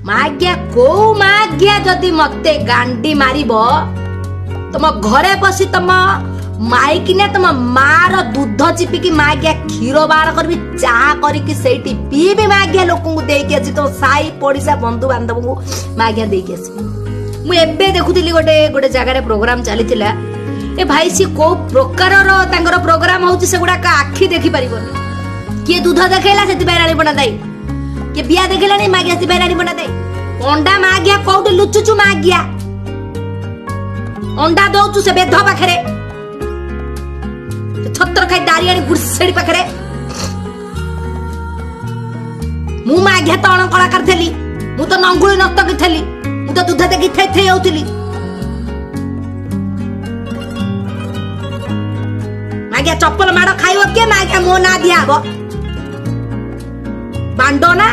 ମାଜ୍ଞା କୋଉ ମାଜ୍ଞା ଯଦି ମତେ ଗାଣ୍ଡି ମାରିବ, ତମ ଘରେ ପଶି ତମ ମାଇକିନା ତମ ମାର ଦୁଧ ଚିପିକି ମାଜ୍ଞା କ୍ଷୀର ବାହାର କରିବି, ଚାହା କରିକି ସେଇଠି ପିଇବି, ମାଜ୍ଞା ଲୋକଙ୍କୁ ଦେଇକି ଆସିବି, ତମ ସାହି ପଡିଶା ବନ୍ଧୁ ବାନ୍ଧବଙ୍କୁ ମାଜ୍ଞା ଦେଇକି ଆସିବି। ମୁଁ ଏବେ ଦେଖୁଥିଲି ଗୋଟେ ଗୋଟେ ଜାଗାରେ ପ୍ରୋଗ୍ରାମ ଚାଲିଥିଲା। ଏ ଭାଇ, ସିଏ କୋଉ ପ୍ରକାରର ତାଙ୍କର ପ୍ରୋଗ୍ରାମ ହଉଛି, ସେଗୁଡାକ ଆଖି ଦେଖିପାରିବନି। କିଏ ଦୁଧ ଦେଖେଇଲା, ସେଥିପାଇଁ ରାଣୀ ପଣ୍ଡା ଦାୟୀ। କିଏ ବିଆ ଦେଖିଲାଣି ମାଗିଆ, ସେଥିପାଇଁ ରାଣୀ ପଣ୍ଡା ଦାୟୀ। ଅଣ୍ଡା ମାଗିଆ କୋଉଠି ଲୁଚୁଛୁ? ମାଗିଆ ଅଣ୍ଡା ଦଉଛୁ ସେ ବେଧ ପାଖରେ, ଛତ୍ର ଖାଇ ଦାରିଆଣି ଗୁଡସେଡି ପାଖରେ। ମୁଁ ମାଘିଆ ତ ଅଣ କଳାକାର ଥିଲି, ମୁଁ ତ ନଙ୍ଗୁଳି ନର୍ତ୍ତକୀ ଥିଲି, ମୁଁ ତ ଦୁଧ ଦେଖି ଥେଇ ଥେଇ ହଉଥିଲି। ମାଗିଆ ଚପଲ ମାଡ ଖାଇବ କିଏ? ମାଗିଆ ମୋ ନାଁ ଦିଆହବ। ବାଣ୍ଡ ନା